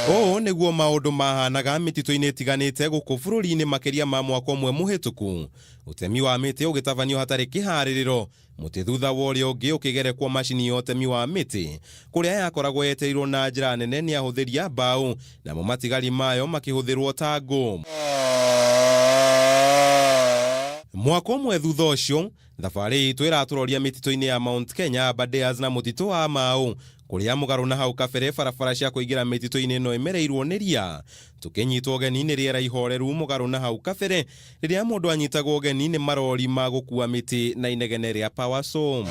Ũũ nĩguo maũndũ mahanaga mĩtitũ-inĩ ĩtiganĩte gũkũ bũrũri-inĩ makĩria ma mwaka ũmwe mũhĩtũku. Ũtemi wa mĩtĩ ũgĩtabanio hatarĩ kĩharĩrĩro, mũtĩ thutha wa ũrĩa ũngĩ ũkĩgerekwo macini ya ũtemi wa mĩtĩ kũrĩa yakoragwo yetereirwo na njĩra nene nĩ ahũthĩri a mbaũ, namo matigari mayo makĩhũthĩrwo ta ngũ. Mwaka ũmwe thutha ũcio, thabarĩ itũ ĩratũroria mĩtitũ-inĩ ya Mount Kenya, Aberdares na mũtitũ wa Mau, kũrĩa mũgarũ na hau kabere barabara cia kũingĩra mĩtitũ-inĩ ĩno ĩmereirwo nĩ ria. Tũkĩnyitwo ũgeni nĩ rĩera ihoreru mũgarũ na hau kabere rĩrĩa mũndũ anyitagwo ũgeni nĩ marori ma gũkua mĩtĩ na inegene rĩa power saw.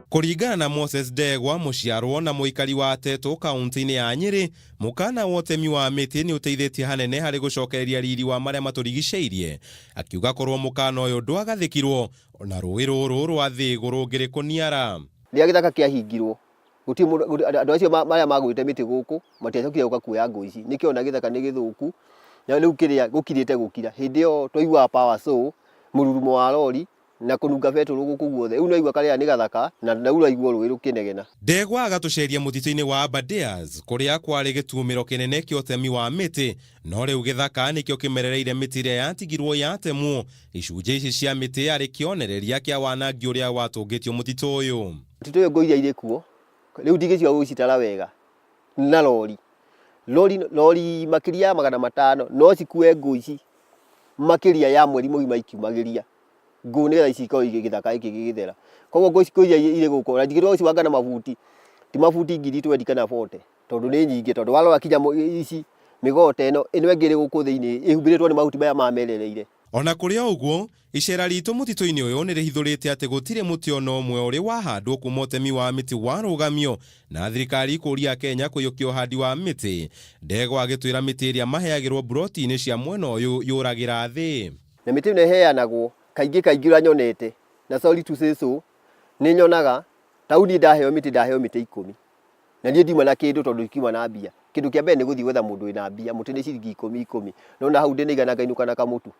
Kũringana na Moses Ndegwa, mũciarwo na mũikari wa Tetũ kaunti-inĩ ya Nyĩrĩ, mũkana wa ũtemi wa mĩtĩ nĩ ũteithĩtie hanene harĩ gũcokereria riri wa marĩa matũrigicĩirie. Akiuga korwo mũkana ũyũ ndwagathĩkirwo, ona rũĩ rũrũ rwa Thĩgũ rũngĩrĩ kũniara. Rĩrĩa gĩthaka kĩahingirwo, gũtirĩ mũndũ, andũ acio arĩa magũrĩte mĩtĩ gũkũ matiacokire gũka kuoya ngũ ici. Nĩkĩo ona gĩthaka nĩ gĩthũku, na rĩu kĩrĩa gũkirĩte gũkira. Hĩndĩ ĩyo twaiguaga power saw, mũrurumo wa rori, na kũnunga betũrũ gũkũ guothe. Rĩu nĩwaigua karĩera nĩ gathaka, na rĩu ũraigua rũĩ rũkĩnegena. Ndegwa agatũceria mũtitũ-inĩ wa Aberdares kũrĩa kwarĩ gĩtumĩro kĩnene kĩa ũtemi wa mĩtĩ, no rĩu gĩthaka nĩkĩo kĩmerereire mĩtĩ ĩrĩa yatigirwo yatemwo. Icunjĩ ici cia mĩtĩ yarĩ kĩonereria kĩa wanangi ũrĩa watũngĩtio mũtitũ ũyũ. Mũtitũ ũyũ ngũ iria irĩ kuo, rĩu ndingĩciũa gũcitara wega na rori. Rori, rori makĩria ya 500 no cikue ngũ ici makĩria ya mweri mũgima ikiumagĩria ngũ nĩgetha ici ikorwo gĩthaka gĩkĩ gĩgĩthera. Koguo ngũ ici iria irĩ gũkũ, na ndingĩtua gũcibanga na mabuti, ti mabuti ngiri twendi kana bote, tondũ nĩ nyingĩ, tondũ warora kinya ici mĩgote ĩno, ĩno ĩngĩ ĩrĩ gũkũ thĩinĩ ĩhumbĩrĩtwo nĩ mahuti maya mamerereire. Ona kũrĩ o ũguo, icera ritũ mũtitũ-inĩ ũyũ nĩ rĩhithũrĩte atĩ gũtirĩ mũtĩ ona ũmwe ũrĩ wahandwo kuma ũtemi wa mĩtĩ warũgamio na thirikari kũria Akenya kũiyũkia ũhandi wa mĩtĩ. Ndegwa agĩtwĩra mĩtĩ ĩrĩa maheagĩrwo mburoti-inĩ cia mwena ũyũ yũragĩra thĩ. Na mĩtĩ ĩno ĩheanagwo kaingĩ kaingĩ ũrĩa nyonete, na sorry to say so, nĩ nyonaga ta rĩu niĩ ndaheo mĩtĩ ndaheo mĩtĩ ikũmi. Na niĩ ndiuma na kĩndũ tondũ ndikiuma na mbia. Kĩndũ kĩa mbere nĩ gũthiĩ gwetha mũndũ wĩna mbia, mũtĩ nĩ ciringi ikũmi ikũmi. Nona hau ndĩna igana ngainũka na kamũtu.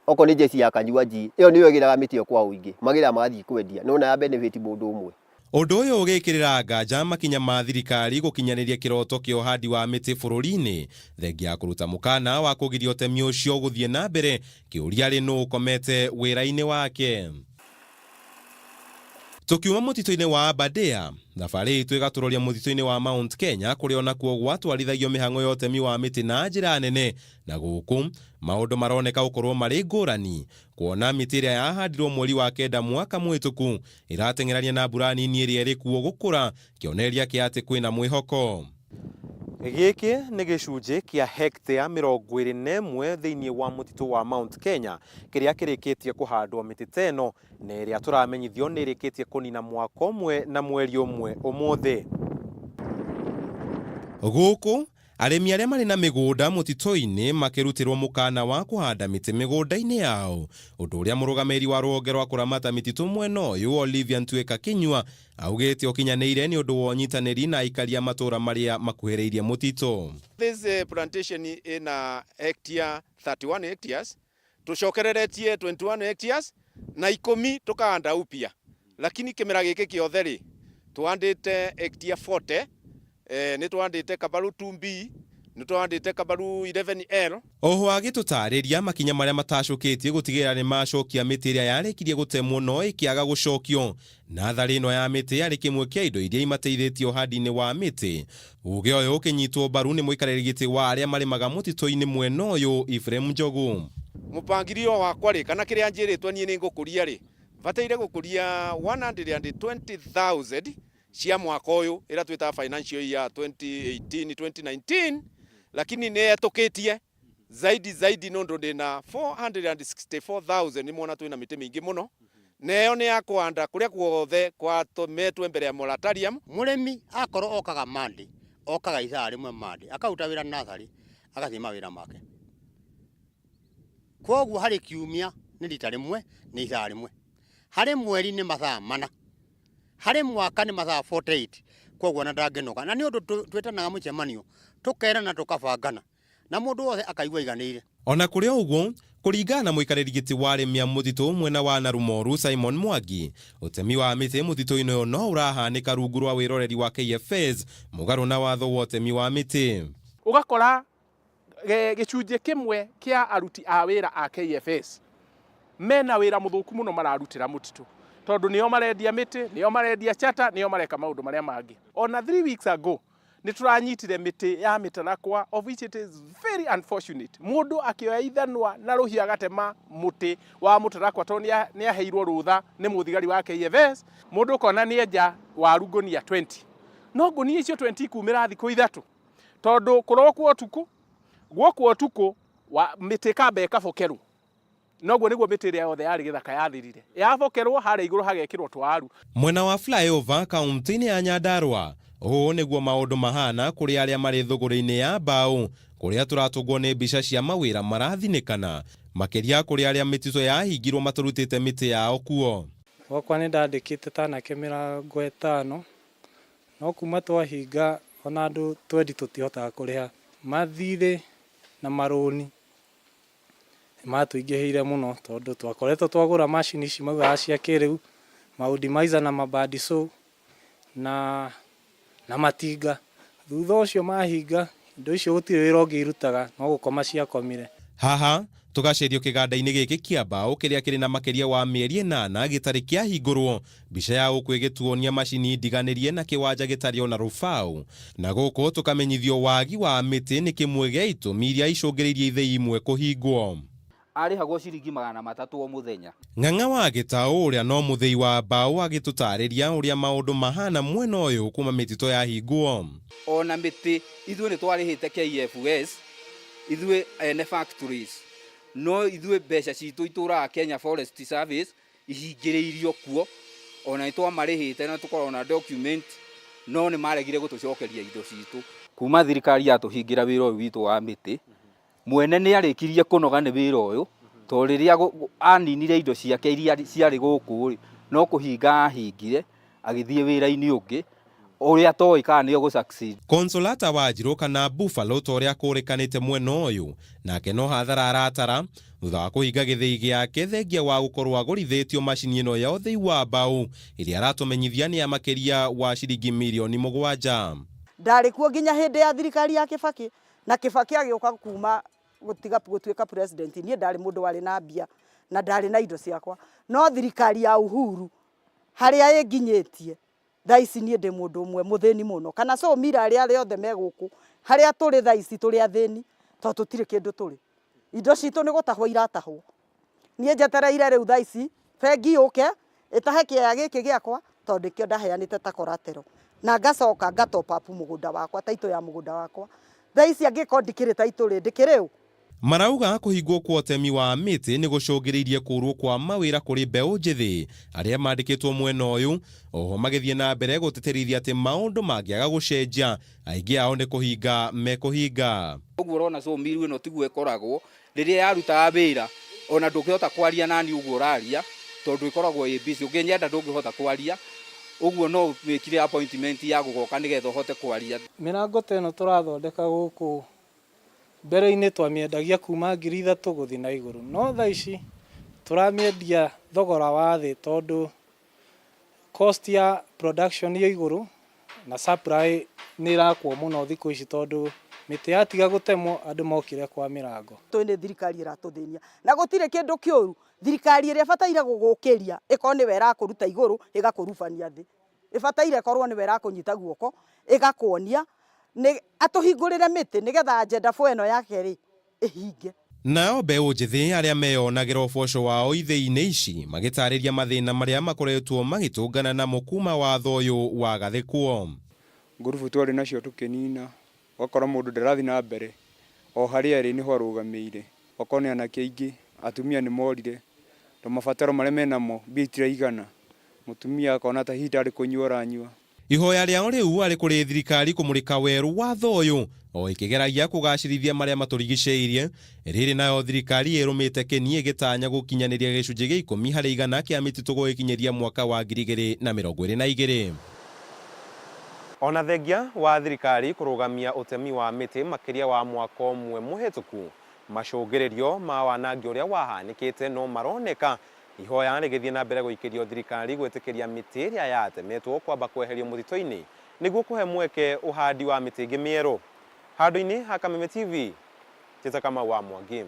Okorwo nĩ njeci ya kanyua nji, ĩyo nĩyo ĩgĩraga mĩtĩ ĩyo kwa ũingĩ. Magĩraga magathiĩ kwendia. Nona ya benefit mũndũ ũmwe. Ũndũ ũyũ ũgĩkĩrĩra nganja makinya ma thirikari gũkinyanĩria kĩroto kĩa ũhandi wa mĩtĩ bũrũri-inĩ. Thengia ya kũruta mũkana wa kũgiria ũtemi ũcio gũthiĩ na mbere, kĩũria arĩ nũ ũkomete wĩra-inĩ wake. Tũkiuma mũtitũ-inĩ wa Aberdare, thabarĩ itũ ĩgatũroria mũtitũ-inĩ wa Mount Kenya kũrĩa onakuo gwatwarithagio mĩhang'o ya ũtemi wa mĩtĩ na njĩra nene, na gũkũ maũndũ maroneka gũkorwo marĩ ngũrani kuona mĩtĩ ĩrĩa yahandirwo mweri wa kenda mwaka mũhĩtũku ĩrateng'erania na mbura nini ĩrĩa ĩrĩ kuo gũkũra, kĩonereria kĩa atĩ kwĩna mwĩhoko. Gĩkĩ nĩ gĩcunjĩ kĩa hectare 21 thĩinĩ wa mũtitũ wa Mount Kenya kĩrĩa kĩrĩkĩtie kũhandwo mĩtĩ ta ĩno na ĩrĩa tũramenyithio nĩ ĩrĩkĩtie kũnina mwaka ũmwe na mweri ũmwe ũmũthĩ. Gũkũ arĩmi arĩa marĩ na mĩgũnda mũtitũ-inĩ makĩrutĩrwo mũkana wa kũhanda mĩtĩ mĩgũnda-inĩ yao, ũndũ ũrĩa mũrũgamĩrĩri wa rũhonge rwa kũramata mĩtitũ mwena ũyũ Olivia Ntuĩka Kinyua augĩte ũkinyanĩire nĩ ũndũ wa ũnyitanĩri na aikari a matũũra marĩa makuhĩrĩirie mũtitũ. This plantation ina hectare 31 hectares, tucokereretie 21 hectares na ikũmi tukahanda upya, lakini kimera giki kiothe ri tuhandite hectare 40, ni tuhandite kabaru 2B, ni tuhandite kabaru 11L. Oho agĩtũtarĩria makinya marĩa matacũkĩtie gũtigĩrĩra nĩ macokia mĩtĩ ĩrĩa yarĩkirie gũtemwo no ĩkĩaga gũcokio. Natharĩ ĩno ya mĩtĩ yarĩ kĩmwe kĩa indo iria imateithĩtie ũhandi-inĩ wa mĩtĩ. Uge ũyũ ũkĩnyitwo mbaru nĩ mũikarĩri gĩtĩ wa arĩa marĩmaga mũtitũ-inĩ mwena ũyũ Ephraim Njogu. Mũbangirio wakwa rĩ, kana kĩrĩa njĩrĩtwo niĩ nĩ ngũkũria rĩ, bataire gũkũria 120,000 cia mwaka ũyũ ĩrĩa twĩtaga financial year 2018-2019, lakini nĩ etũkĩtie zaidi zaidi nũndũ ndĩna 464,000. Nĩ mwona twĩna mĩtĩ mĩingĩ mũno, na ĩyo nĩ ya kũhanda kũrĩa guothe gwatũmetwo mbere ya moratorium. Mũrĩmi akorwo okaga Monday, okaga ithaa rĩmwe Monday, akaruta wĩra natharĩ, agathiĩ mawĩra make. Koguo harĩ kiumia nĩ rita rĩmwe nĩ ithaa rĩmwe, harĩ mweri nĩ mathaa mana, harĩ mwaka nĩ mathaa 48. Koguo ona ndangĩnoga, na nĩ ũndũ twĩtanaga mũcemanio, tũkerana, tũkabangana na mũndũ wothe akaigua aiganĩire. Ona kũrĩ o ũguo, Kũringana na mũikarĩri gĩtĩ wa arĩmi a mũtitũ mwena wa Narumoru Simon Mwangi, ũtemi wa mĩtĩ mũtitũ-inĩ ũyũ no ũrahanĩka rungu rwa wĩroreri wa KFS mũgarũ na watho wa ũtemi wa mĩtĩ. Ũgakora gĩcunjĩ kĩmwe kĩa aruti a wĩra a KFS mena wĩra mũthũku mũno mararutĩra mũtitũ, tondũ nĩo marendia mĩtĩ, nĩo marendia chata, nĩo mareka maũndũ marĩa mangĩ. Ona 3 weeks ago nĩ tũranyitire mĩtĩ ya mĩtarakwa, of which it is very unfortunate, mũndũ akĩoya ithanwa na rũhiũ agatema mũtĩ wa mũtarakwa tondũ nĩ aheirwo rũtha nĩ mũthigari wa KFS. Mũndũ ũkona nĩ enja waru ngũnia 20, no ngũnia icio 20 ikumĩra thikũ 3, tondũ kũrokwo ũtukũ, gwokwo ũtukũ mĩtĩ ĩkamba ĩkabokerwo. Noguo nĩguo mĩtĩ ĩrĩa yothe yarĩ gĩthaka yathirire, yabokerwo harĩa igũrũ hagekĩrwo twaru. Mwena wa flyover kaunti-inĩ ya Nyandarua, ũũ nĩguo maũndũ mahana kũrĩ arĩa marĩ thũgũrĩ-inĩ ya mbaũ, kũrĩa tũratũngwo nĩ mbica cia mawĩra marathinĩkana, makĩria kũrĩ arĩa mĩtitũ yahingirwo matũrutĩte mĩtĩ yao kuo. Gwakwa nĩ ndandĩkĩte ta anake 50, no kuma twahinga ona andũ twendi tũtihotaga kũrĩha mathirĩ na marũni nĩmatũingĩhĩire mũno, tondũ twakoretwo twagũra macini ici maugaga cia kĩrĩu, maũndimaica na mabandico na matinga. Thutha ũcio mahinga indo icio gũtirĩ wĩra ũngĩ irutaga no gũkoma ciakomire. Haha tũgacerio kĩganda-inĩ gĩkĩ kĩa mbaũ kĩrĩa kĩrĩ na makĩria wa mĩeri 8 gĩtarĩ kĩahingũrwo. Mbica ya gũkũ ĩgĩtuonia macini ndiganĩrie na kĩwanja gĩtarĩ ona rũbaũ, na gũkũ tũkamenyithio wagi wa mĩtĩ nĩ kĩmwe gĩa itũmi iria icũngĩrĩirie ithĩi imwe kũhingwo. Arĩhagwo ciringi 300 o mũthenya. Ng'ang'a wa Gĩtaũ ũrĩa no mũthĩi wa mbaũ agĩtũtarĩria ũrĩa maũndũ mahana mwena ũyũ kuma mĩtitũ yahingwo. Ona mĩtĩ ithuĩ nĩ twarĩhĩte KFS, ithuĩ ene factories, no ithuĩ mbeca citũ itũraga Kenya Forest Service ihingĩrĩirio kuo, ona nĩ twamarĩhĩte na tũkorwo na document, no nĩ maregire gũtũcokeria indo citũ. Kuma thirikari yatũhingĩra wĩra ũyũ witũ wa mĩtĩ, mwene nĩ arĩkirie kũnoga nĩ wĩra ũyũ, tondũ rĩrĩa aninire indo ciake iria ciarĩ gũkũ rĩ, no kũhinga ahingire agĩthiĩ wĩra-inĩ ũngĩ ũrĩa toĩ kana nĩ egũ succeed. Consolata Wanjirũ kana Buffalo ta ũrĩa kũrĩkanĩte mwena ũyũ, nake no hathara aratara thutha wa kũhinga gĩthĩi gĩake thengia wa gũkorwo agũrithĩtio macini ĩno ya ũthĩi wa mbaũ ĩrĩa aratũmenyithia nĩ ya makĩria wa ciringi mirioni 7. Ndarĩ kuo nginya hĩndĩ ya thirikari ya Kibaki, na Kibaki agĩũka kuma gũtiga gũtuĩka president, niĩ ndarĩ mũndũ warĩ na mbia na ndarĩ na indo ciakwa, no thirikari ya Uhuru harĩa ĩnginyĩtie thaa ici niĩ ndĩ mũndũ ũmwe mũthĩni mũno, kana so mira arĩa othe me gũkũ harĩa tũrĩ thaa ici tũrĩ athĩni, tondũ tũtirĩ kĩndũ tũrĩ, indo citũ nĩ gũtahwo iratahwo. Niĩ njetereire rĩu thaa ici bengi yũke ĩtahe kĩaya gĩkĩ gĩakwa, tondũ nĩkĩo ndaheanĩte ta collateral, na ngacoka nga top up mũgũnda wakwa, taitũ ya mũgũnda wakwa. Thaa ici angĩkorwo ndikĩrĩ taitũ rĩ, ndĩkĩrĩ ũ? Marauga kũhingwo kwa ũtemi wa mĩtĩ nĩ gũcũngĩrĩirie kũrwo kwa mawĩra kũrĩ mbeũ njĩthĩ arĩa mandĩkĩtwo mwena ũyũ, oho magĩthiĩ na mbere gũtĩtĩrithia atĩ maũndũ mangĩaga gũcenjia aingĩ ao nĩ kũhinga mekũhinga. Ũguo ũrona sawmill ĩno tiguo ĩkoragwo rĩrĩa yarutaga wĩra, ona ndũngĩhota kwaria nani ũguo ũraria, tondũ ĩkoragwo ĩ busy, ũngĩnyenda ndũngĩhota kwaria, ũguo no wĩkire appointment ya gũgoka nĩgetha ũhote kwaria. Mĩrango ta ĩno tũrathondeka gũkũ mbere-inĩ twamĩendagia kuma 3,000 gũthiĩ na igũrũ, no thaa ici tũramĩendia thogora wa thĩ tondũ cost ya production ĩ igũrũ na supply nĩ ĩrakwo mũno thikũ ici, tondũ mĩtĩ yatiga gũtemwo andũ mokire kwa mĩrango. Tũĩ nĩ thirikari ĩratũthĩnia na gũtirĩ kĩndũ kĩũru, thirikari ĩrĩa ĩbataire gũgũkĩria ĩkorwo nĩwe ĩrakũruta igũrũ ĩgakũrubania thĩ, ĩbataire ĩkorwo nĩwe ĩrakũnyita guoko ĩgakuonia nĩ atũhingũrĩre mĩtĩ nĩgetha agenda 4 ĩno yake rĩ ĩhinge. Nao mbeũ njĩthĩ arĩa meyonagĩra ũboco wao ithĩi-inĩ ici magĩtarĩria mathĩna marĩa makoretwo magĩtũngana namo kuma watho ũyũ wagathĩkwo. Ngurubu twarĩ nacio tũkĩnina, ũgakora mũndũ ndarathiĩ na mbere, o harĩa arĩ nĩho arũgamĩire. Okorwo nĩ anake aingĩ, atumia nĩ morire, tondũ mabataro marĩa menamo mbia itiraigana, mũtumia akona ta hihi tarĩ kũnyua aranyua. Ihoya rĩao rĩu arĩ kũrĩ thirikari kũmũrĩka werũ watho ũyũ o ĩkĩgeragia kũgacĩrithia marĩa matũrigicĩirie. Rĩrĩ nayo thirikari ĩrũmĩte kĩni ĩgĩtanya gũkinyanĩria gĩcunjĩ gĩa 10 harĩ igana kĩa mĩtitũ gũgĩkinyĩria mwaka wa 2022. Ona thengia wa thirikari kũrũgamia ũtemi wa mĩtĩ makĩria wa mwaka ũmwe mũhĩtũku, Macũngĩrĩrio ma wanangi ũrĩa wahanĩkĩte no maroneka ihoya rĩgĩthiĩ na mbere gũikĩrio thirikari gwĩtĩkĩria mĩtĩ ĩrĩa yatemetwo kwamba kweherio mũtitũ-inĩ nĩguo kũhe mweke ũhandi wa mĩtĩ ĩngĩ mĩerũ. Handũ-inĩ ha Kameme TV, Njĩta Kamau wa Mwangi.